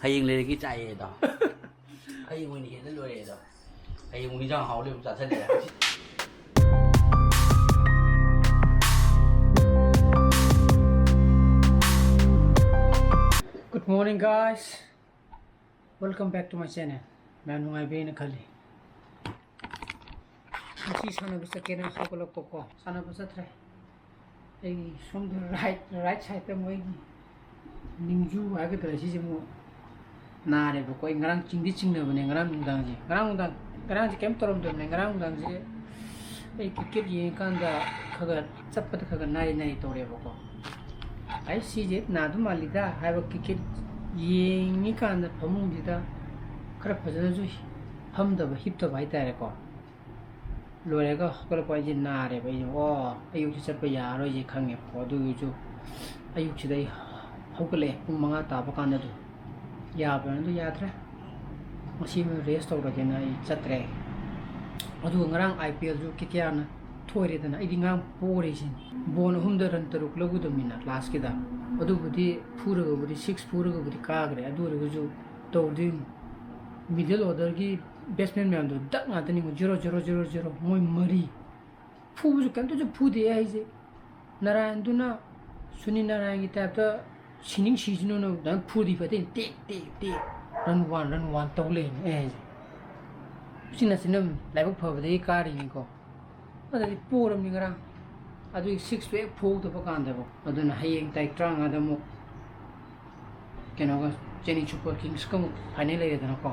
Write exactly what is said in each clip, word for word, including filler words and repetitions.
ꯍꯌꯦꯡ ꯂꯩꯔꯒꯤ ꯆꯥꯏꯌꯦ ꯑꯗꯣ꯫ ꯍꯌꯦꯡ ꯑꯣꯏꯅ ꯍꯦꯟꯅ ꯂꯣꯏꯔꯦ ꯑꯗꯣ꯫ ꯍꯌꯦꯡ ꯑꯃꯨꯛ ꯏꯟꯖꯥꯡ ꯍꯥꯎ ꯂꯩꯕ ꯆꯥꯁꯜꯂꯦ꯫ Good morning, guys. Welcome back to my channel. ꯃꯌꯥꯝ ꯅꯨꯡꯉꯥꯏꯕꯤꯅ ꯈꯜꯂꯤ꯫ ꯉꯁꯤ ꯁꯥꯟꯅꯕ ꯆꯠꯀꯦꯅ ꯍꯧꯒꯠꯂꯛꯄꯀꯣ, ꯁꯥꯟꯅꯕ ꯆꯠꯇ꯭ꯔꯦ꯫ ꯑꯩ ꯁꯣꯝꯗ right, right side ꯇ ꯃꯣꯏꯒꯤ ꯅꯤꯡꯖꯨ ꯍꯥꯏꯒꯗ꯭ꯔꯥ, ꯁꯤꯁꯦ ꯑꯃꯨꯛ ꯅꯥꯔꯦꯕꯀꯣ꯫ ꯑꯩ ꯉꯔꯥꯡ ꯆꯤꯡꯗꯤ ꯆꯤꯡꯅꯕꯅꯦ, ꯉꯔꯥꯡ ꯅꯨꯡꯗꯥꯡꯁꯦ꯫ ꯉꯔꯥꯡ ꯅꯨꯡꯗꯥꯡ, ꯉꯔꯥꯡꯁꯦ ꯀꯩꯝ ꯇꯧꯔꯝꯗꯕꯅꯦ꯫ ꯉꯔꯥꯡ ꯅꯨꯡꯗꯥꯡꯁꯦ ꯑꯩ cricket ꯌꯦꯡꯉꯀꯥꯟꯗ ꯈꯔ ꯈꯔ ꯆꯠꯄꯗ ꯈꯔ ꯈꯔ ꯅꯥꯔꯤ ꯅꯥꯔꯤ ꯇꯧꯔꯦꯕꯀꯣ꯫ ꯑꯩ ꯁꯤꯁꯦ ꯅꯥꯗꯧ ꯃꯥꯜꯂꯤꯗ ꯍꯥꯏꯕ, cricket ꯌꯦꯡꯉꯤꯀꯥꯟꯗ ꯐꯃꯨꯡꯁꯤꯗ ꯈꯔ ꯐꯖꯅꯁꯨ ꯐꯝꯗꯕ, ꯍꯤꯞꯇꯕ ꯍꯥꯏꯇꯥꯔꯦꯀꯣ꯫ ꯂꯣꯏꯔꯒ ꯍꯧꯒꯠꯂꯛꯄ ꯑꯩꯁꯦ ꯅꯥꯔꯦꯕ꯫ ꯑꯩꯁꯦ, "ꯑꯣ, ꯑꯌꯨꯛꯁꯤ ꯆꯠꯄ ꯌꯥꯔꯔꯣꯏꯁꯦ" ꯈꯪꯉꯦꯕꯀꯣ꯫ ꯑꯗꯨꯒꯤꯁꯨ ꯑꯌꯨꯛꯁꯤꯗ ꯑꯩ ꯍꯧꯒꯠꯂꯛꯑꯦ, ꯄꯨꯡ ꯃꯉꯥ ꯇꯥꯕ ꯀꯥꯟꯗ꯫ ꯑꯗꯨ ꯌꯥꯕ꯭ꯔꯥꯅ, ꯑꯗꯨ ꯌꯥꯗ꯭ꯔꯦ꯫ ꯉꯁꯤ ꯑꯃ rest ꯇꯧꯔꯒꯦꯅ ꯑꯩ ꯆꯠꯇ꯭ꯔꯦ꯫ ꯑꯗꯨꯒ ꯉꯔꯥꯡ I P L ꯁꯨ KKR ꯅ ꯊꯣꯏꯔꯦꯗꯅ꯫ ꯑꯩꯗꯤ ꯉꯔꯥꯡ ꯄꯣꯔꯦ ꯁꯤꯅꯤ꯫ Ball ꯑꯍꯨꯝꯗ run ꯇꯔꯨꯛ ꯂꯧꯒꯗꯕꯅꯤꯅ last ꯀꯤꯗ꯫ ꯑꯗꯨꯕꯨꯗꯤ ꯐꯨꯔꯒꯕꯨꯗꯤ, six ꯐꯨꯔꯒꯕꯨꯗꯤ ꯀꯥꯈ꯭ꯔꯦ꯫ ꯑꯗꯨ ꯑꯣꯏꯔꯒꯁꯨ ꯇꯧꯗꯣꯏꯅꯤ꯫ Middle order ꯒꯤ batsman ꯃꯌꯥꯝꯗꯣ duck ꯉꯥꯛꯇꯅꯤꯉꯣ꯫ Zero, zero, zero, zero꯫ ꯃꯣꯏ ꯃꯔꯤ꯫ ꯐꯨꯕꯁꯨ ꯀꯩꯝꯇꯁꯨ ꯐꯨꯗꯦ ꯍꯥꯏꯁꯦ꯫ ꯅꯥꯔꯥꯌꯟꯗꯨꯅ ꯁꯨꯅꯤꯜ ꯅꯥꯔꯥꯌꯟꯒꯤ type ꯇ ꯁꯤꯅꯤꯡ ꯁꯤꯁꯅꯨꯅ ꯑꯗꯨꯃꯥꯏꯅ ꯐꯨꯗꯤ ꯐꯠꯇꯦ꯫ ꯇꯦꯛ, ꯇꯦꯛ, ꯇꯦꯛ꯫ Run one, run one ꯇꯧ ꯂꯩꯅꯦ ꯑꯩ ꯍꯥꯏꯁꯦ꯫ ꯎꯆꯤꯟ ꯅꯥꯆꯤꯟꯅ ꯂꯥꯏꯕꯛ ꯐꯕꯗꯒꯤ ꯀꯥꯔꯤꯅꯤꯀꯣ꯫ ꯑꯗꯨꯗꯤ ꯄꯣꯔꯕꯅꯤ ꯉꯔꯥꯡ꯫ ꯑꯗꯨꯒꯤ six ꯇꯨ ꯍꯦꯛ ꯐꯨꯍꯧꯗꯕ ꯀꯥꯟꯗꯕ꯫ ꯑꯗꯨꯅ ꯍꯌꯦꯡ ꯇꯥꯔꯤꯛ ꯇꯔꯥꯃꯉꯥꯗ ꯑꯃꯨꯛ ꯀꯩꯅꯣꯒ, Chennai Super Kings ꯀ ꯑꯃꯨꯛ final ꯂꯩꯔꯦꯗꯅꯀꯣ꯫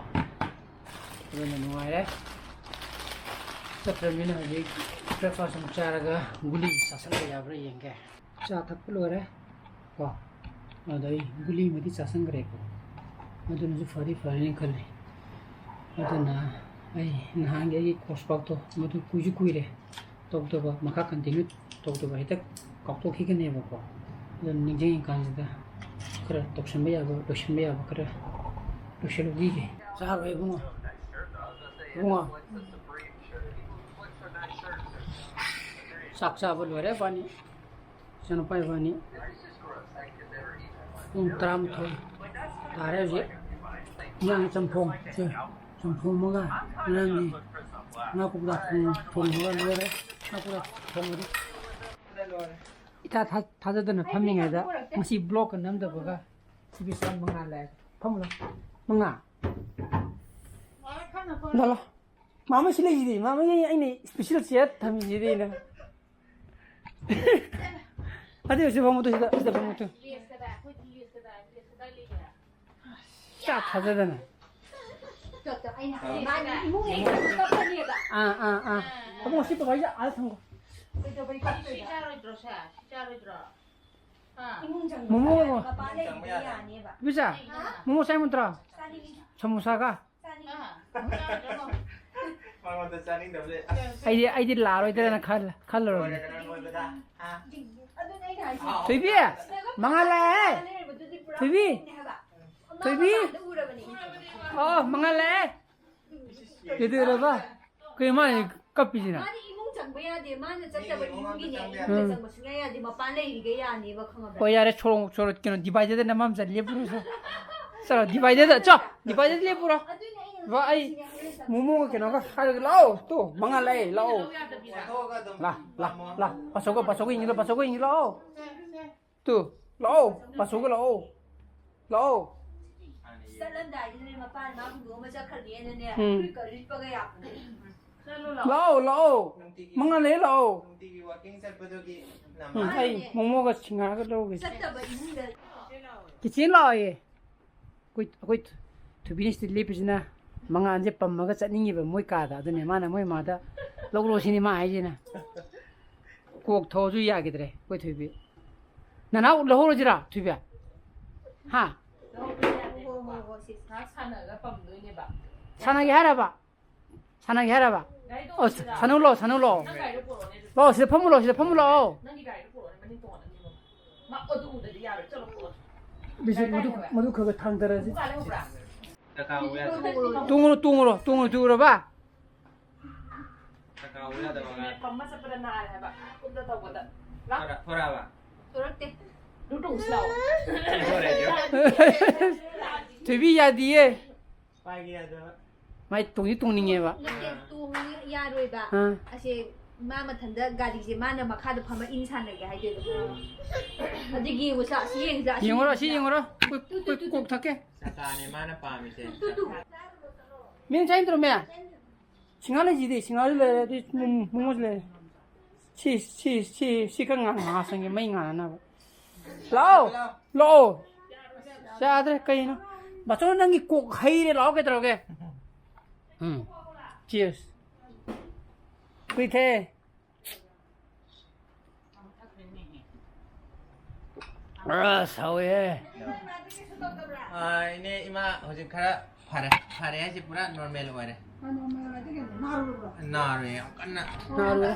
ꯑꯗꯨꯅ ꯅꯨꯡꯉꯥꯏꯔꯦ꯫ ꯆꯠꯇ꯭ꯔꯕꯅꯤꯅ ꯍꯧꯖꯤꯛ breakfast ꯑꯃꯨꯛ ꯆꯥꯔꯒ ꯒꯨꯂꯤ ꯆꯥꯁꯟꯕ ꯌꯥꯕ꯭ꯔꯥ ꯌꯦꯡꯒꯦ꯫ ꯆꯥ ꯊꯛꯄ ꯂꯣꯏꯔꯦ ꯀꯣ꯫ ꯑꯗ ꯑꯩ ꯒꯨꯂꯤ ꯑꯃꯗꯤ ꯆꯥꯁꯟꯈ꯭ꯔꯦꯀꯣ꯫ ꯑꯗꯨꯅꯁꯨ ꯐꯗꯤ ꯐꯔꯦꯅ ꯈꯜꯂꯤ꯫ ꯑꯗꯨꯅ ꯑꯩ ꯅꯍꯥꯟꯒꯤ ꯑꯩꯒꯤ course ꯄꯥꯎꯇꯣ ꯃꯗꯨ ꯀꯨꯏꯁꯨ ꯀꯨꯏꯔꯦ ꯇꯧꯗꯕ, ꯃꯈꯥ continue ꯇꯧꯗꯕ ꯍꯦꯛꯇ ꯀꯥꯎꯊꯣꯛꯈꯤꯒꯅꯦꯕꯀꯣ꯫ ꯑꯗꯨꯅ ꯅꯤꯡꯁꯤꯡꯉꯤꯀꯥꯟꯁꯤꯗ ꯈꯔ ꯇꯧꯁꯟꯕ ꯌꯥꯕ, ꯂꯣꯏꯁꯟꯕ ꯌꯥꯕ ꯈꯔ ꯂꯣꯏꯁꯜꯍꯧꯈꯤꯒꯦ꯫ ꯆꯥꯔꯣꯏ ꯏꯕꯨꯡꯉꯣ꯫ ꯏꯕꯨꯡꯉꯣ꯫ ꯆꯥꯛ ꯆꯥꯕ ꯂꯣꯏꯔꯦ ꯏꯕꯥꯅꯤ꯫ ꯏꯆꯥꯅꯨꯄꯥ ꯏꯕꯥꯅꯤ꯫ ꯄꯨꯡ ꯇꯔꯥꯃꯥꯊꯣꯏ ꯇꯥꯔꯦ ꯍꯧꯖꯤꯛ꯫ ꯏꯟꯖꯥꯡ ꯆꯝꯊꯣꯡ, ꯁꯦ, ꯆꯝꯊꯣꯡ ꯑꯃꯒ ꯅꯪꯒꯤ ꯉꯥ ꯀꯧꯇꯥ ꯊꯣꯡ-, ꯊꯣꯡꯕꯒ ꯂꯣꯏꯔꯦ꯫ ꯉꯥ ꯀꯧꯇꯥ ꯊꯣꯡꯕꯗꯤ ꯏꯊꯥ ꯊꯥ-, ꯊꯥꯖꯗꯅ ꯐꯝꯃꯤꯉꯩꯗ ꯉꯁꯤ ꯕ꯭ꯂꯣꯛꯀ ꯅꯝꯗꯕꯒ ꯁꯤ ꯄꯩꯁꯥ ꯃꯉꯥ ꯂꯥꯛꯑꯦ꯫ ꯐꯝꯃꯨ ꯂꯥꯎ꯫ ꯃꯉꯥ꯫ ꯂꯥꯎ, ꯂꯥꯎ꯫ ꯃꯥꯃ ꯁꯤ ꯂꯩꯁꯤꯗꯤ꯫ ꯃꯥꯃ ꯑꯩ, ꯑꯩꯅ ꯏꯁꯄꯤꯁꯦꯜ ꯆꯤꯌꯔ ꯊꯝꯃꯤꯁꯤꯗꯤ ꯑꯩꯅ꯫ ꯑꯗꯨ ꯑꯣꯏꯔꯁꯨ ꯐꯝꯃꯨ ꯇꯨ ꯁꯤꯗ, ꯁꯤꯗ ꯐꯝꯃꯨ ꯇꯨ꯫ ꯆꯥ ꯊꯥꯖꯗꯅ꯫ ꯇꯣ, ꯇꯣ, ꯑꯩꯅ ꯍꯥꯏ, ꯃꯥꯅ ꯏꯃꯨꯡ ꯂꯩꯇ꯭ꯔꯁꯨ ꯀꯞꯀꯅꯦꯕ꯫ ꯑꯥ, ꯑꯥ, ꯑꯥ꯫ ꯑꯕꯨꯡꯉꯣ, ꯁꯤ ꯄꯄꯥꯁꯦ ꯑꯥꯗ ꯊꯝꯈꯣ꯫ ꯀꯩꯗꯧꯕꯩ ꯁꯤ ꯀꯞꯇꯣꯏꯕ? ꯆꯥꯔꯣꯏꯗ꯭ꯔꯣ ꯁꯦ? ꯁꯤ ꯆꯥꯔꯣꯏꯗ꯭ꯔꯣ? ꯍꯥ? ꯏꯃꯨꯡ ꯆꯪꯕ ꯃꯣꯃꯣ꯫ ꯌꯥꯔꯣꯏ, ꯃꯄꯥꯟ ꯂꯩꯕꯗꯤ ꯌꯥꯅꯦꯕ꯫ ꯏꯕꯤꯆꯥ, ꯍꯥ? ꯃꯣꯃꯣ ꯆꯥꯅꯤꯡꯗ꯭ꯔꯣ? ꯆꯥꯅꯤꯡꯉꯤ꯫ ꯁꯃꯣꯁꯥꯒ? ꯆꯥꯅꯤꯡꯉꯤ꯫ ꯍꯥ? ꯆꯥꯔꯣꯏꯗ꯭ꯔꯣ? ꯃꯉꯣꯟꯗ ꯆꯥꯅꯤꯡꯗꯕ ꯂꯩ꯫ ꯑꯩꯗꯤ, ꯑꯩꯗꯤ ꯂꯥꯛꯑꯔꯣꯏꯗ꯭ꯔꯅ ꯈꯜ-, ꯈꯜꯂꯨꯔꯕꯅꯦ꯫ ꯂꯣꯏꯔꯦꯗꯅ ꯅꯣꯏꯕꯗ꯫ ꯍꯥ? ꯑꯗꯨꯅꯦ ꯑꯩꯅ ꯍꯥꯏꯁꯦ꯫ ꯊꯣꯏꯕꯤ, ꯁꯤꯗꯒ ꯃꯉꯥ ꯂꯥꯛꯑꯦ꯫ ꯂꯩꯔꯕꯗꯨꯗꯤ ꯄꯨꯔꯥ ꯊꯣꯏꯕꯤ꯫ ꯐꯦꯛꯅꯦ ꯍꯥꯏꯕ꯫ ꯊꯣꯏꯕꯤ! ꯃꯃꯥꯡꯗ ꯎꯔꯕꯅꯤ꯫ ꯑꯣ, ꯃꯉꯥꯜꯂꯦ! ꯀꯩꯗꯧꯔꯕ? ꯀꯩ ꯃꯥꯅ ꯀꯞꯄꯤꯁꯤꯅ? ꯃꯥꯗꯤ ꯏꯃꯨꯡ ꯆꯪꯕ ꯌꯥꯗꯦ, ꯃꯥꯅ ꯆꯠꯇꯕ ꯃꯤꯒꯤ ꯏꯃꯨꯡ ꯏꯃꯨꯡꯒꯤꯅꯦ, ꯆꯪꯕ ꯏꯃꯨꯡꯗ ꯌꯥꯗꯦ꯫ ꯎꯝ꯫ ꯆꯪꯕ ꯁꯨꯡꯌꯥ ꯌꯥꯗꯦ, ꯃꯄꯥꯟ ꯂꯩꯔꯤꯒꯩ ꯌꯥꯅꯦꯕ, ꯈꯪꯉꯕ꯭ꯔꯥ? ꯍꯣꯏ, ꯌꯥꯔꯦ, ꯁꯣꯔꯣꯛ, ꯁꯣꯔꯣꯛ, ꯀꯩꯅꯣ, dividerꯗ ꯅꯝꯃꯝꯁꯦ, ꯂꯦꯞꯄꯨꯔꯣ, ꯁꯣ-, ꯆꯠꯂꯣ, dividerꯗ, ꯆꯣ, dividerꯗ ꯂꯦꯞꯄꯨꯔꯣ꯫ ꯑꯗꯨꯅꯦ ꯑꯩꯅ ꯋꯥ, ꯑꯩ ꯍꯥꯏꯔꯤꯁꯦ, ꯃꯣꯃꯣꯒ ꯀꯩꯅꯣꯒ ꯍꯥꯏꯔꯒ, ꯂꯥꯛꯑꯣ, ꯇꯨ, ꯃꯉꯥꯜꯂꯦ, ꯂꯥꯛꯑꯣ꯫ ꯂꯧ ꯌꯥꯗꯕꯤꯗ꯫ ꯂꯥ, ꯂꯥ, ꯂꯥ, ꯄꯥꯆꯧꯒ, ꯄꯥꯆꯧꯒ ꯌꯦꯡꯁꯤꯜꯂꯣ, ꯄꯥꯆꯧꯒ ꯌꯦꯡꯁꯤꯜꯂꯣ꯫ ꯇꯨ, ꯂꯥꯛꯑꯣ, ꯄꯥꯆꯧꯒ ꯂꯥꯛꯑꯣ꯫ ꯂꯥꯛꯑꯣ꯫ ꯆꯠꯂꯝꯗꯥꯏꯗꯨꯗꯅꯦ ꯃꯄꯥꯅ ꯃꯥ ꯍꯨꯟꯗꯣꯛꯑꯝꯃ ꯆꯠꯈ꯭ꯔꯅꯤ ꯑꯗꯨꯅꯦ, ꯎꯝ꯫ ꯐꯨꯔꯤꯠꯀ ꯂꯤꯠꯄꯒ ꯌꯥꯄꯣꯠꯇꯦ꯫ ꯆꯠꯂꯣ ꯂꯥꯛꯑꯣ꯫ ꯂꯥꯛꯑꯣ, ꯂꯥꯛꯑꯣ꯫ ꯅꯨꯡꯇꯤꯒꯤ ꯃꯉꯥꯜꯂꯦ, ꯂꯥꯛꯑꯣ꯫ ꯅꯨꯡꯇꯤꯒꯤ walking ꯆꯠꯄꯗꯨꯒꯤ ꯎꯝ, ꯅꯃꯥꯏ꯫ ꯑꯩ ꯃꯣꯃꯣꯒ ꯁꯤꯡꯍꯥꯔꯒ ꯂꯧꯔꯨꯒꯦ꯫ ꯆꯠꯇꯕ ꯏꯃꯨꯡꯗ꯫ ꯆꯤꯆꯦ ꯂꯥꯛꯑꯣꯌꯦ꯫ ꯑꯩꯈꯣꯏ, ꯑꯩꯈꯣꯏ ꯊꯣꯏꯕꯤꯅ ꯁꯤꯗ ꯂꯦꯞꯄꯤꯁꯤꯅ ꯃꯉꯥꯜꯁꯦ ꯄꯝꯃꯒ ꯆꯠꯅꯤꯡꯉꯤꯕ ꯃꯣꯏ ꯀꯥꯗ꯫ ꯑꯗꯨꯅꯦ ꯃꯥꯅ ꯃꯣꯏ ꯃꯥꯗ ꯂꯧꯔꯣ ꯁꯤꯅꯤ ꯃꯥ ꯍꯥꯏꯁꯤꯅ꯫ ꯀꯣꯛ ꯊꯣꯛꯑꯁꯨ ꯌꯥꯈꯤꯗ꯭ꯔꯦ ꯑꯩꯈꯣꯏ ꯊꯣꯏꯕꯤ꯫ ꯅꯅꯥꯎ ꯂꯧꯍꯧꯔꯁꯤꯔꯥ ꯊꯣꯏꯕꯤ? ꯍꯥ? ꯍꯣ, ꯍꯣ, ꯍꯣ, ꯁꯤ꯫ ꯉꯥꯏꯍꯥꯛ ꯁꯥꯟꯅꯔꯒ ꯄꯝꯗꯣꯏꯅꯦꯕ꯫ ꯁꯥꯟꯅꯒꯦ ꯍꯥꯏꯔꯕ? ꯁꯥꯟꯅꯒꯦ ꯍꯥꯏꯔꯕ? ꯒꯥꯔꯤꯗꯣ ꯑꯣ, ꯁꯤꯗ꯫ ꯁꯥꯟꯅꯧ ꯂꯥꯛꯑꯣ, ꯁꯥꯟꯅꯧ ꯂꯥꯛꯑꯣ꯫ ꯅꯪ ꯒꯥꯔꯤꯗꯣ ꯄꯨꯔꯛꯑꯣꯅꯦ ꯑꯗꯨꯗꯤ꯫ ꯂꯥꯛꯑꯣ, ꯁꯤꯗ ꯐꯝꯃꯨ ꯂꯥꯛꯑꯣ, ꯁꯤꯗ ꯐꯝꯃꯨ ꯂꯥꯛꯑꯣ꯫ ꯅꯪꯒꯤ ꯒꯥꯔꯤꯗꯣ ꯄꯨꯔꯛꯑꯣꯅꯦ, ꯃꯅꯤꯡ ꯇꯣꯡꯍꯜꯂꯅꯤ ꯌꯦꯡꯉꯣ꯫ ꯃꯥ ꯑꯗꯨ ꯎꯗ꯭ꯔꯗꯤ ꯌꯥꯔꯣꯏ, ꯆꯠꯂꯣ ꯄꯨꯔꯛꯑꯣ꯫ ꯕꯤꯁꯨ, ꯒꯥꯔꯤ ꯃꯗꯨ, ꯀꯥꯏ ꯂꯩꯍꯧꯔꯦ? ꯃꯗꯨ ꯈꯔ ꯈꯔ ꯊꯥꯡꯗꯔꯁꯤ꯫ ꯄꯨꯡ ꯀꯌꯥ ꯂꯩꯍꯧꯕ꯭ꯔꯥ? ꯇꯣꯡꯉꯨꯔꯣ, ꯇꯣꯡꯉꯨꯔꯣ, ꯇꯣꯡꯉꯨꯔꯣ, ꯇꯣꯡꯉꯨꯔꯕ? ꯄꯝꯃ ꯆꯠꯄꯗ ꯅꯥꯔꯦ ꯍꯥꯏꯕ, ꯀꯨꯝꯗ ꯇꯧꯕꯗ꯫ ꯂꯥꯎ꯫ ꯊꯣꯔꯛ-, ꯊꯣꯔꯛꯑꯕ? ꯊꯣꯔꯛꯇꯦ꯫ ꯂꯨ ꯇꯣꯡꯁꯤ ꯂꯥꯎ꯫ ꯊꯣꯔꯛꯑꯦ꯫ ꯊꯣꯏꯕꯤ ꯌꯥꯗꯤꯌꯦ꯫ ꯄꯥꯏꯒꯦ ꯌꯥꯗꯕ꯫ ꯃꯥꯏ ꯇꯣꯡꯗꯤ ꯇꯣꯡꯅꯤꯡꯉꯦꯕ꯫ ꯅꯠꯇꯦ, ꯇꯣꯡ ꯌꯥꯔꯣꯏꯕ꯫ ꯑꯥ꯫ ꯑꯁꯦ, ꯃꯥ ꯃꯊꯟꯗ ꯒꯥꯔꯤꯁꯦ ꯃꯥꯅ ꯃꯈꯥꯗ ꯐꯝꯃ ꯏꯟ ꯁꯥꯟꯅꯒꯦ ꯍꯥꯏꯗꯣꯏꯕ꯫ ꯑꯗꯨ ꯌꯦꯡꯉꯨꯁꯦ, ꯑꯁꯤ ꯌꯦꯡꯁꯦ, ꯑꯁꯤ ꯌꯦꯡꯉꯨꯔꯣ, ꯑꯁꯤ ꯌꯦꯡꯁꯦ꯫ ꯌꯦꯡꯉꯨꯔꯣ꯫ ꯀꯣꯛ, ꯇꯨ, ꯇꯨ, ꯀꯣꯛ, ꯇꯨ, ꯀꯣꯛ ꯇꯨ꯫ ꯊꯛꯀꯦ꯫ ꯆꯥꯇꯥꯅꯦ ꯃꯥꯅ ꯄꯥꯝꯃꯤꯁꯦ꯫ Two, two. ꯃꯤꯅ ꯆꯥꯅꯤꯡꯗ꯭ꯔꯣ, ꯃꯦ? ꯁꯤꯡꯍꯥ ꯂꯩꯁꯤꯗꯤ, ꯁꯤꯡꯍꯥꯁꯨ ꯂꯩꯔꯦ, ꯑꯗꯨ ꯃꯣ-, ꯃꯣꯃꯣꯁꯨ ꯂꯩꯔꯦ꯫ ꯁꯤ, ꯁꯤ, ꯁꯤ, ꯁꯤ ꯈꯔ ꯉꯥꯟ-, ꯉꯥꯟꯁꯟꯒꯦ, ꯃꯩ ꯉꯥꯟꯅꯅꯕ꯫ ꯂꯥꯛꯑꯣ, ꯂꯥꯛꯑꯣ꯫ ꯌꯥꯗ꯭ꯔꯦ, ꯀꯩꯅꯣ? ꯕꯥꯆꯧ, ꯅꯪꯒꯤ ꯀꯣꯛ ꯍꯩꯔꯦ, ꯂꯥꯛꯑꯣ, ꯀꯩꯗꯧꯔꯒꯦ? ꯎꯝ꯫ Cheers꯫ ꯀꯨꯏꯊꯦ꯫ ꯑꯁ, ꯍꯥꯎꯋꯦꯍꯦ꯫ ꯑꯥ, ꯏꯅꯦ, ꯏꯃꯥ ꯍꯧꯖꯤꯛ ꯈꯔ ꯐꯔꯦ꯫ ꯐꯔꯦ ꯍꯥꯏꯁꯦ ꯄꯨꯔꯥ normal ꯑꯣꯏꯔꯦ꯫ ꯅꯥꯔꯨꯏ ꯌꯥꯝ ꯀꯟꯅ꯫ ꯅꯥꯔꯨꯏ꯫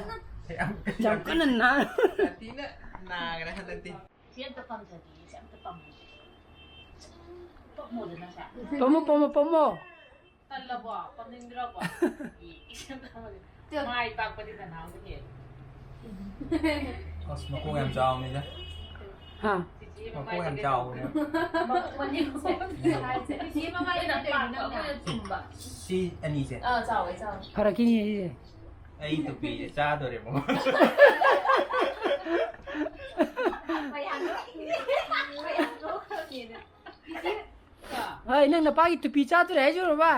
ꯌꯥꯝ ꯌꯥꯝ ꯀꯟꯅ ꯅꯥꯔꯨꯏ꯫ ꯁꯥꯊꯤꯅ ꯅꯥꯈ꯭ꯔꯦ ꯍꯟꯗꯛꯇꯤ꯫ ꯁꯤ ꯑꯝꯇ ꯄꯥꯝꯖꯒꯦ, ꯁꯤ ꯑꯝꯇ ꯄꯥꯝꯖꯒꯦ꯫ ꯄꯝꯃꯣꯗꯅ ꯁꯦ꯫ ꯄꯝꯃꯣ, ꯄꯝꯃꯣ, ꯄꯝꯃꯣ꯫ ꯇꯜꯂꯕꯣ? ꯄꯝꯅꯤꯡꯗ꯭ꯔꯕꯣ? ꯏ, ꯏ, ꯃꯥꯏ ꯄꯥꯛꯄꯗꯤ ꯀꯅꯥ ꯑꯃꯨꯛ ꯍꯦꯜꯂꯤ? ꯑꯁ, ꯃꯀꯣꯛ ꯌꯥꯝ ꯆꯥꯎꯕꯅꯤꯗ꯫ ꯍꯥ? ꯆꯤꯆꯦ ꯃꯀꯣꯛ ꯌꯥꯝ ꯃꯃꯥꯏꯗꯤ ꯆꯥꯎꯕꯅꯦ꯫ ꯃ-, ꯃꯅꯤꯡꯁꯦ꯫ ꯆꯤꯆꯦ ꯃꯃꯥꯏꯗꯤ ꯑꯩꯈꯣꯏꯅ ꯀꯩꯅꯣ ꯄꯥꯛꯄ, ꯅꯪꯅ? ꯑꯩꯈꯣꯏꯅ ꯆꯨꯝꯕ꯫ ꯁꯤ ꯑꯅꯤꯁꯦ꯫ ꯑꯥ, ꯆꯥꯎꯋꯦ, ꯆꯥꯎꯋꯦ꯫ ꯐꯔꯛꯈꯤꯅꯤ ꯁꯤꯁꯦ꯫ ꯑꯩ ꯇꯨꯄꯤꯁꯦ ꯆꯥꯗꯣꯔꯦ ꯃꯉꯣꯟꯗ꯫ ꯃꯌꯥꯝ ꯅꯣꯛꯏꯅꯦ꯫ ꯃꯌꯥꯝ ꯅꯣꯛꯈ꯭ꯔꯕꯅꯤꯅ꯫ ꯍꯣꯏ, ꯅꯪ ꯅꯄꯥꯒꯤ ꯇꯨꯄꯤ ꯆꯥꯗꯣꯔꯦ ꯍꯥꯏꯖꯨꯔꯕ?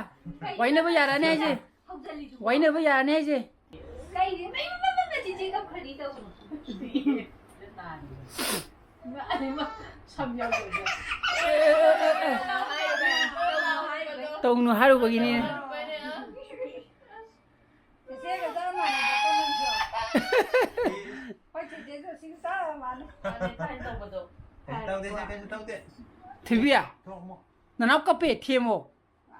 ꯋꯥꯏꯅꯕ ꯌꯥꯔꯛꯑꯅꯤ ꯍꯥꯏꯁꯦ꯫ ꯍꯧꯖꯤꯜꯂꯤꯗꯨꯕꯣ? ꯋꯥꯏꯅꯕ ꯌꯥꯔꯅꯤ ꯍꯥꯏꯁꯦ꯫ ꯀꯩꯅꯣ? ꯃꯩ, ꯃꯩ, ꯃꯩ, ꯃꯩ, ꯆꯤꯆꯦ ꯀꯞꯈ꯭ꯔꯅꯤ ꯇꯧꯅꯨ꯫ ꯑꯅꯤꯃꯛ ꯁꯝ ꯌꯥꯎꯗꯕꯗꯣ꯫ ꯇꯧꯅꯨ ꯍꯥꯏꯔꯨꯕꯒꯤꯅꯦ꯫ ꯆꯤꯆꯦꯒ ꯆꯞ ꯃꯥꯟꯅꯩꯀꯣ ꯅꯪꯁꯨ꯫ ꯑꯩꯈꯣꯏ ꯆꯤꯆꯦꯁꯨ ꯁꯤꯒ ꯆꯞ ꯃꯥꯟꯅꯩ꯫ ꯃꯥꯅꯦ, ꯊꯥꯏꯅ ꯇꯧꯕꯗꯣ꯫ ꯀꯩꯁꯨ ꯇꯧꯗꯦ, ꯏꯆꯦ, ꯀꯩꯁꯨ ꯇꯧꯗꯦ꯫ ꯊꯣꯏꯕꯤ, ꯊꯣꯛꯑꯝꯃꯣ꯫ ꯅꯅꯥꯎ ꯀꯞꯄꯦ, ꯊꯦꯝꯃꯣ꯫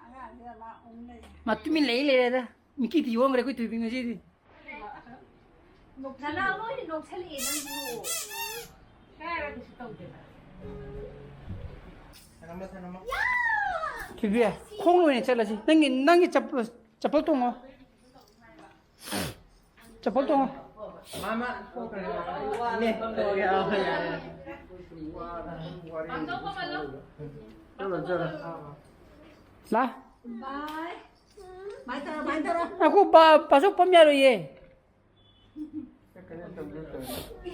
ꯑꯉꯥꯡꯁꯤꯅ ꯃꯥ ꯎꯪ ꯂꯩ꯫ ꯃꯥ ꯇꯨꯃꯤꯟ ꯂꯩ ꯂꯩꯔꯦꯗ꯫ ꯃꯤꯀꯤ ꯊꯤ ꯑꯣꯟꯈ꯭ꯔꯦ ꯑꯩꯈꯣꯏ ꯊꯣꯏꯕꯤ ꯉꯁꯤꯗꯤ꯫ ꯅꯅꯥꯎ ꯂꯣꯏꯅ ꯅꯣꯛꯁꯜꯂꯛꯑꯦ ꯅꯪꯁꯨ꯫ ꯀꯩꯁꯨ ꯇꯧꯗꯦ꯫ ꯊꯣꯏꯕꯤ, ꯈꯣꯡꯅ ꯑꯣꯏꯅ ꯆꯠꯂꯁꯤ꯫ ꯅꯪꯒꯤ, ꯅꯪꯒꯤ ꯆꯞ-, ꯆꯞꯄꯜ ꯇꯣꯡꯉꯣ꯫ ꯆꯄꯜ ꯇꯣꯡꯉꯣ꯫ ꯃꯥꯃ ꯊꯣꯛꯈ꯭ꯔꯦ, ꯃꯥꯃ꯫ ꯏꯅꯦ, ꯊꯣꯛꯑꯒꯦ꯫ ꯑꯥ, ꯌꯥꯔꯦ, ꯌꯥꯔꯦ꯫ ꯆꯠꯂꯣ, ꯆꯠꯂꯣ꯫ ꯂꯥ꯫ ꯕꯥꯏ꯫ ꯃꯥꯏ ꯇꯧꯔꯣ, ꯃꯥꯏ ꯇꯧꯔꯣ꯫ ꯉꯥꯏꯈꯣ, ꯕꯥ-, ꯕꯥꯆꯧ ꯄꯝ ꯌꯥꯔꯣꯏꯌꯦ꯫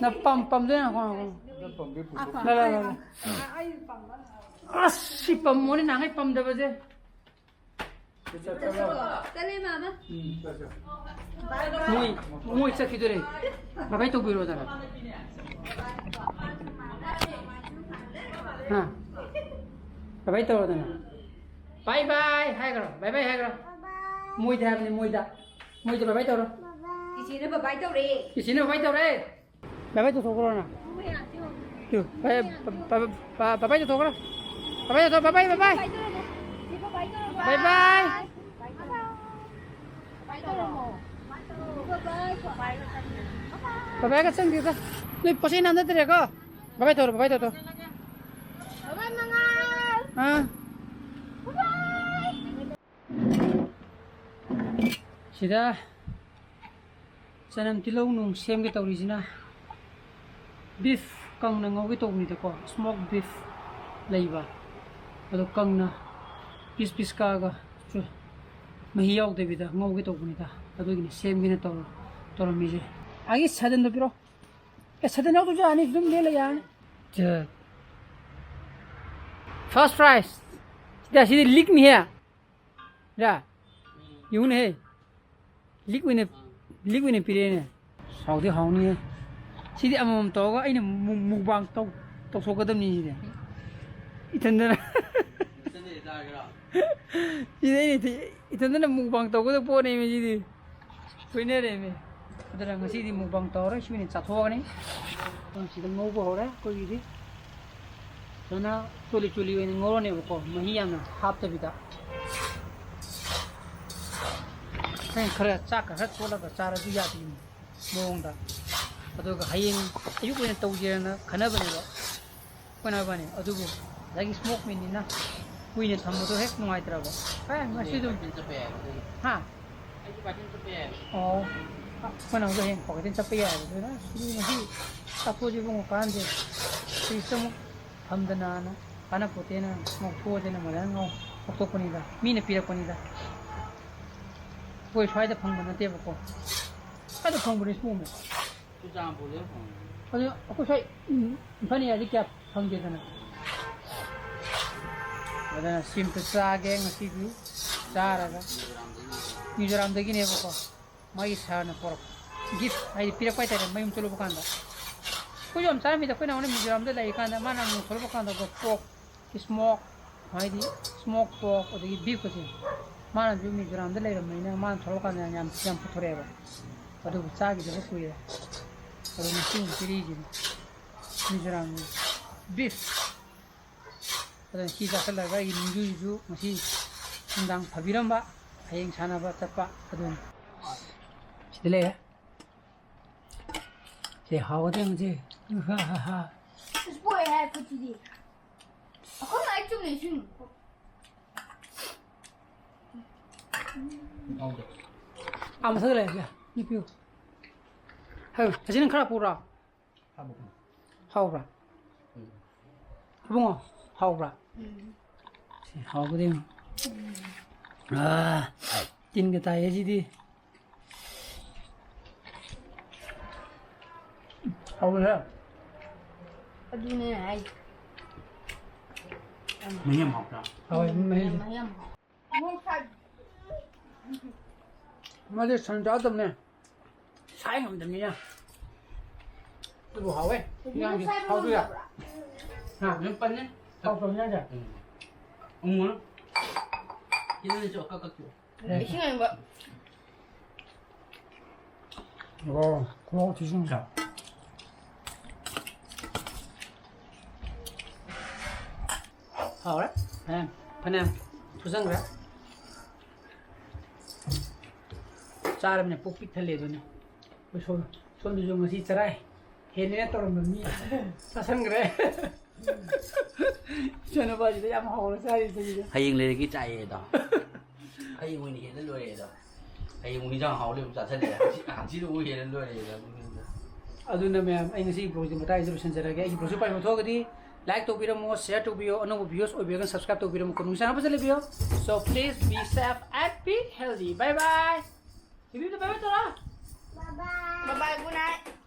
ꯅ ꯄꯝ, ꯄꯝꯗꯣꯏ ꯉꯥꯏꯈꯣ, ꯉꯥꯏꯈꯣ꯫ ꯂꯥ, ꯂꯥ, ꯂꯥ, ꯂꯥ꯫ ꯑꯁ, ꯁꯤ ꯄꯝꯃꯣꯅꯦ, ꯅꯍꯥꯟꯈꯩ ꯄꯝꯗꯕꯁꯦ꯫ ꯆꯠꯂꯦ, ꯃꯥꯃ꯫ ꯃꯣꯏ, ꯃꯣꯏ ꯆꯠꯈꯤꯗꯣꯔꯦ꯫ ꯕꯥꯏ ꯕꯥꯏ ꯇꯧꯕꯤꯔꯣꯗꯅ꯫ ꯍꯥ? ꯕꯥꯏ ꯕꯥꯏ ꯇꯧꯔꯣꯗꯅ꯫ ꯕꯥꯏ ꯕꯥꯏ ꯍꯥꯏꯈ꯭ꯔꯣ, ꯕꯥꯏ ꯕꯥꯏ ꯍꯥꯏꯈ꯭ꯔꯣ꯫ ꯃꯣꯏꯗ ꯍꯥꯏꯕꯅꯤ, ꯃꯣꯏꯗ꯫ ꯃꯣꯏꯗ ꯕꯥꯏ ꯕꯥꯏ ꯇꯧꯔꯣ꯫ ꯆꯤꯆꯦꯅ ꯕꯥꯏ ꯕꯥꯏ ꯇꯧꯔꯦ꯫ ꯆꯤꯆꯦꯅ ꯕꯥꯏ ꯕꯥꯏ ꯇꯧꯔꯦ꯫ ꯕꯥꯏ ꯕꯥꯏ ꯇꯧꯊꯣꯛꯈ꯭ꯔꯣ ꯅꯪ꯫ ꯇꯨ, ꯕꯥꯏ, ꯕꯥꯏ, ꯕꯥꯏ, ꯕꯥꯏ, ꯕꯥꯏ ꯕꯥꯏ ꯇꯧꯊꯣꯛꯈ꯭ꯔꯣ꯫ ꯕꯥꯏ ꯕꯥꯏ ꯇꯧꯊꯣꯛ, ꯕꯥꯏ ꯕꯥꯏ, ꯕꯥꯏ ꯕꯥꯏ꯫ ꯕꯥꯏ ꯕꯥꯏ꯫ ꯕꯥꯏ ꯕꯥꯏꯒ ꯆꯪꯗꯦꯗ꯫ ꯅꯣꯏ ꯄꯣꯠꯆꯩ ꯅꯥꯟꯅꯗ꯭ꯔꯦꯀꯣ? ꯕꯥꯏ ꯕꯥꯏ ꯇꯧꯔꯣ, ꯕꯥꯏ ꯕꯥꯏ ꯇꯧꯊꯣꯛ꯫ ꯕꯥꯏ ꯕꯥꯏ ꯃꯉꯥꯜ꯫ ꯑꯥ꯫ ꯕꯥꯏ ꯕꯥꯏ꯫ ꯁꯤꯗ ꯆꯅꯝ ꯇꯤꯜꯍꯧ ꯅꯨꯡ ꯁꯦꯝꯒꯦ ꯇꯧꯔꯤꯁꯤꯅ, ꯕꯤꯐ ꯀꯪꯅ ꯉꯧꯒꯦ ꯇꯧꯕꯅꯤꯗꯀꯣ, ꯁ꯭ꯃꯣꯛ ꯕꯤꯐ ꯂꯩꯕ, ꯑꯗꯣ ꯀꯪꯅ ꯄꯤꯁ ꯄꯤꯁ ꯀꯛꯑꯒ ꯆꯨ-, ꯃꯍꯤ ꯌꯥꯎꯗꯕꯤꯗ ꯉꯧꯒꯦ ꯇꯧꯕꯅꯤꯗ, ꯑꯗꯨꯒꯤꯅꯤ ꯁꯦꯝꯒꯦꯅ ꯇꯧꯔ-, ꯇꯧꯔꯝꯃꯤꯁꯦ꯫ ꯑꯩꯒꯤ ꯁꯗꯟꯗꯣ ꯄꯤꯔꯛꯑꯣ꯫ ꯑꯦ, ꯁꯗꯟ ꯌꯥꯎꯗ꯭ꯔꯁꯨ ꯌꯥꯅꯤ, ꯑꯗꯨꯝ ꯂꯦꯜꯂ ꯌꯥꯅꯤ꯫ First prize. ꯁꯤꯗ, ꯁꯤꯗꯤ ꯂꯤꯛꯅꯤꯍꯦ꯫ ꯌꯥ? ꯌꯦꯡꯉꯨꯅꯦꯍꯦ꯫ ꯂꯤꯛ ꯑꯣꯏꯅ, ꯂꯤꯛ ꯑꯣꯏꯅ ꯄꯤꯔꯛꯑꯦꯅꯦ꯫ ꯍꯥꯎꯗꯤ ꯍꯥꯎꯅꯤꯍꯦ꯫ ꯁꯤꯗꯤ ꯑꯃꯃꯝ ꯇꯧꯔꯒ ꯑꯩꯅ ꯃꯨ-, ꯃꯨꯛꯕꯥꯡ ꯇꯧ-, ꯇꯧꯊꯣꯛꯀꯗꯕꯅꯤ ꯁꯤꯗꯤ꯫ ꯏꯊꯟꯗꯅ꯫ ꯁꯤꯗꯤ ꯑꯩꯅ ꯏꯊ-, ꯏꯊꯟꯗꯅ ꯃꯨꯛꯕꯥꯡ ꯇꯧꯒꯗꯕ ꯄꯣꯠꯅꯦꯃꯤ ꯁꯤꯗꯤ꯫ ꯁꯣꯏꯅꯔꯦꯃꯤ꯫ ꯑꯗꯨꯅ ꯉꯁꯤꯗꯤ ꯃꯨꯛꯕꯥꯡ ꯇꯧꯔꯔꯣꯏ, ꯁꯤ ꯑꯣꯏꯅ ꯆꯥꯊꯣꯛꯑꯒꯅꯤ꯫ ꯁꯤꯗ ꯉꯧꯕ ꯍꯧꯔꯦ ꯑꯩꯈꯣꯏꯒꯤꯗꯤ꯫ ꯐꯖꯅ ꯆꯣꯂꯤ ꯆꯣꯂꯤ ꯑꯣꯏꯅ ꯉꯧꯔꯅꯦꯕꯀꯣ, ꯃꯍꯤ ꯌꯥꯝꯅ ꯍꯥꯞꯇꯕꯤꯗ꯫ ꯑꯩꯅ ꯈꯔ ꯆꯥꯛꯀ ꯈꯔ ꯇꯣꯠꯂꯒ ꯆꯥꯔꯁꯨ ꯌꯥꯕꯤ ꯃꯑꯣꯡꯗ꯫ ꯑꯗꯨꯒ ꯍꯌꯦꯡ ꯑꯌꯨꯛ ꯑꯣꯏꯅ ꯇꯧꯁꯦꯅ ꯈꯟꯅꯕꯅꯦꯕ꯫ ꯈꯟꯅꯕꯅꯦ꯫ ꯑꯗꯨꯕꯨ ꯉꯁꯥꯏꯒꯤ ꯁ꯭ꯃꯣꯛ ꯃꯤꯠꯅꯤꯅ ꯀꯨꯏꯅ ꯊꯝꯕꯗꯣ ꯍꯦꯛ ꯅꯨꯡꯉꯥꯏꯇ꯭ꯔꯕ꯫ ꯑꯦ, ꯉꯁꯤ ꯑꯗꯨꯝ꯫ ꯍꯥ? ꯑꯣ꯫ ꯑꯩꯈꯣꯏꯅ ꯑꯃꯨꯛ ꯍꯌꯦꯡ ꯄꯥꯀꯤꯡ ꯆꯠꯄ ꯌꯥꯏꯕ꯫ ꯑꯗꯨꯅ ꯁꯤꯗꯤ ꯉꯁꯤ ꯆꯥꯊꯣꯛꯑꯁꯤ ꯏꯕꯨꯡꯉꯣ, ꯀꯥꯟꯅꯗꯦ꯫ ꯐ꯭ꯔꯤꯖꯇ ꯑꯃꯨꯛ ꯊꯝꯗꯅꯅ ꯀꯥꯟꯅꯄꯣꯠꯇꯦꯅ ꯉꯧꯊꯣꯛꯑꯁꯦꯅ ꯃꯣꯗꯔꯟ ꯉꯧ-, ꯂꯧꯊꯣꯛꯄꯅꯤꯗ, ꯃꯤꯅ ꯄꯤꯔꯛꯄꯅꯤꯗ꯫ ꯑꯩꯈꯣꯏ ꯁ꯭ꯋꯥꯏꯗ ꯐꯪꯕ ꯅꯠꯇꯦꯕꯀꯣ, ꯁ꯭ꯋꯥꯏꯗ ꯐꯪꯕꯅꯤ ꯁꯤꯒꯨꯝꯕ꯫ ꯆꯨꯔꯆꯥꯟꯄꯨꯔꯗ ꯐꯪꯕꯅꯤ꯫ ꯑꯗꯨ ꯑꯩꯈꯣꯏ ꯁ꯭ꯋꯥꯏ, ꯎꯝ, ꯏꯝꯐꯥꯜ ꯑꯦꯔꯤꯌꯥꯗꯤ ꯀꯌꯥ ꯐꯪꯗꯦꯗꯅ꯫ ꯑꯗꯨꯅ ꯁꯤꯝꯇ ꯆꯥꯒꯦ ꯉꯁꯤꯗꯤ꯫ ꯆꯥꯔꯒ ꯃꯤꯖꯣꯔꯥꯝꯗꯒꯤꯅꯦꯕꯀꯣ꯫ ꯃꯥꯒꯤ ꯁꯥꯔꯅ ꯄꯣꯔꯛꯄ ꯒꯤꯐ ꯍꯥꯏꯗꯤ ꯄꯤꯔꯛꯄ ꯍꯥꯏꯇꯥꯔꯦ, ꯃꯌꯨꯝ ꯆꯠꯂꯨꯕ ꯀꯥꯟꯗ꯫ ꯑꯩꯈꯣꯏꯁꯨ ꯌꯥꯝ ꯆꯥꯔꯝꯃꯤꯗ, ꯑꯩꯈꯣꯏ ꯅꯍꯥꯟ ꯃꯤꯖꯣꯔꯥꯝꯗ ꯂꯩꯔꯤꯀꯥꯟꯗ ꯃꯥꯅ ꯑꯃꯨꯛ ꯊꯣꯛꯂꯛꯄ ꯀꯥꯟꯗꯀꯣ, ꯄꯣꯔꯛ ꯏꯁꯃꯣꯛ ꯍꯥꯏꯗꯤ ꯏꯁꯃꯣꯛ ꯄꯣꯔꯛ ꯑꯗꯒꯤ ꯕꯤꯐꯀꯁꯦ ꯃꯥꯅꯁꯨ ꯃꯤꯖꯣꯔꯥꯝꯗ ꯂꯩꯔꯝꯕꯅꯤꯅ ꯃꯥꯅ ꯊꯣꯛꯂꯛꯀꯥꯟꯗ ꯌꯥꯝ ꯌꯥꯝ ꯄꯨꯊꯣꯔꯛꯑꯦꯕ꯫ ꯑꯗꯨꯕꯨ ꯆꯥꯈꯤꯗꯕ ꯀꯨꯏꯔꯦ꯫ ꯑꯗꯣ ꯉꯁꯤ ꯑꯃꯨꯛ ꯄꯤꯔꯛꯏꯁꯤꯅꯤ ꯃꯤꯖꯣꯔꯥꯝꯒꯤ ꯕꯤꯐ꯫ ꯑꯗꯨꯅ ꯁꯤ ꯆꯥꯁꯤꯜꯂꯒ ꯑꯩꯒꯤ ꯅꯤꯡꯖꯨꯁꯤꯁꯨ ꯉꯁꯤ ꯅꯨꯡꯗꯥꯡ ꯐꯕꯤꯔꯝꯕ, ꯍꯌꯦꯡ ꯁꯥꯟꯅꯕ ꯆꯠꯄ ꯑꯗꯨꯅꯤ꯫ ꯁꯤꯗ ꯂꯩꯔꯦ꯫ ꯁꯤ ꯍꯥꯎꯒꯗ꯭ꯔꯥ ꯌꯦꯡꯉꯨꯁꯦ꯫ ꯎꯍꯥ ꯍꯥ ꯍꯥ꯫ ꯑꯁ, ꯄꯣꯛꯑꯦ ꯍꯥꯏ ꯈꯨꯠꯁꯤꯗꯤ꯫ ꯑꯩꯈꯣꯏ ꯃꯥꯏ ꯆꯨꯝꯅ ꯁꯨꯝ꯫ ꯑꯥ, ꯃꯊꯛꯇ ꯂꯩꯔꯦ, ꯁꯤꯗ꯫ ꯅꯤꯛꯄꯤꯌꯨ꯫ ꯍꯥꯏꯌꯨ, ꯑꯁꯤ ꯅꯪ ꯈꯔ ꯄꯨꯔꯣ꯫ ꯍꯥꯎꯕ꯭ꯔꯥ? ꯎꯝ꯫ ꯏꯕꯨꯡꯉꯣ, ꯍꯥꯎꯕ꯭ꯔꯥ? ꯎꯝ꯫ ꯁꯤ ꯍꯥꯎꯕꯗꯤ ꯌꯦꯡꯉꯨ꯫ ꯑꯥ, ꯇꯤꯟꯒ ꯇꯥꯏꯌꯦ ꯁꯤꯗꯤ꯫ ꯍꯥꯎꯕ꯭ꯔꯥ? ꯑꯗꯨꯅꯦ ꯍꯥꯏꯁꯦ꯫ ꯃꯍꯤ ꯌꯥꯝ ꯍꯥꯎꯇ꯭ꯔꯥ? ꯍꯥꯎꯋꯦ, ꯃꯍꯤꯁꯦ꯫ ꯃꯍꯤ ꯌꯥꯝ ꯍꯥꯎ-, ꯃꯥꯗꯤ ꯁꯟ ꯆꯥꯗꯕꯅꯦ꯫ ꯁꯥꯏ ꯉꯝꯗꯕꯅꯤꯅ꯫ ꯑꯗꯨꯕꯨ ꯍꯥꯎꯋꯦ꯫ ꯏꯟꯖꯥꯡꯁꯦ ꯍꯥꯎꯗꯣꯏꯔꯥ? ꯍꯥ? ꯑꯗꯨꯝ ꯄꯟꯅꯦ꯫ ꯍꯥꯎꯇ꯭ꯔꯣ ꯏꯟꯖꯥꯡꯁꯦ? ꯎꯝ꯫ ꯎꯝ꯫ ꯏꯁꯤꯡ ꯑꯌꯤꯡꯕ꯫ ꯑꯣ, ꯈꯨꯍꯥꯎ ꯊꯤꯁꯤꯡꯁꯦ꯫ ꯍꯥꯎꯔꯦ꯫ ꯐꯅꯌꯥꯝ, ꯐꯅꯌꯥꯝ ꯐꯨꯖꯟꯈ꯭ꯔꯦ꯫ ꯆꯥꯔꯕꯅꯤꯅ ꯄꯨꯛ ꯄꯤꯛ ꯊꯜꯂꯦ ꯑꯗꯨꯅꯤ꯫ ꯑꯩꯈꯣꯏ ꯁꯣꯝ-, ꯁꯣꯝꯗꯁꯨ ꯉꯁꯤ ꯆꯔꯥ ꯍꯦꯟꯅ ꯇꯧꯔꯝꯕ ꯃꯤ ꯆꯥꯁꯟꯈ꯭ꯔꯦ꯫ ꯏꯆꯥꯅꯨꯄꯥꯁꯤꯗ ꯌꯥꯝ ꯍꯥꯎꯅ ꯆꯥꯔꯤ ꯁꯤꯗ꯫ ꯍꯌꯦꯡ ꯂꯩꯔꯒꯦ ꯆꯥꯏꯌꯦ ꯑꯗꯣ꯫ ꯍꯌꯦꯡ ꯑꯣꯏꯅ ꯍꯦꯜꯂ ꯂꯣꯏꯔꯦ ꯑꯗꯣ꯫ ꯍꯌꯦꯡ ꯑꯃꯨꯛ ꯏꯟꯖꯥꯡ ꯍꯥꯎ ꯂꯩꯕ ꯆꯥꯁꯜꯂꯦ꯫ ꯍꯪꯆꯤꯠ, ꯍꯪꯆꯤꯠ ꯑꯃꯨꯛ ꯍꯦꯜꯂ ꯂꯣꯏꯔꯦ ꯑꯗꯣ꯫ ꯑꯗꯨꯅ ꯃꯌꯥꯝ, ꯑꯩ ꯉꯁꯤꯒꯤ vlogꯁꯦ ꯃꯇꯥꯡꯁꯤꯗ ꯂꯣꯏꯁꯤꯟꯖꯔꯒꯦ꯫ ꯑꯩꯒꯤ vlogꯁꯦ ꯄꯥꯝꯕ ꯊꯣꯛꯑꯒꯗꯤ Like ꯇꯧꯕꯤꯔꯝꯃꯣ, share ꯇꯧꯕꯤꯌꯣ, ꯑꯅꯧꯕ viewers ꯑꯣꯏꯕꯤꯔꯒꯅ subscribe ꯇꯧꯕꯤꯔꯝꯃꯣ, ꯅꯨꯡꯁꯥꯅ ꯐꯖꯅ ꯂꯩꯕꯤꯌꯣ. So please be safe and be healthy. Bye bye. Baby, bye bye ꯇꯧꯔꯣ. Bye bye, good night.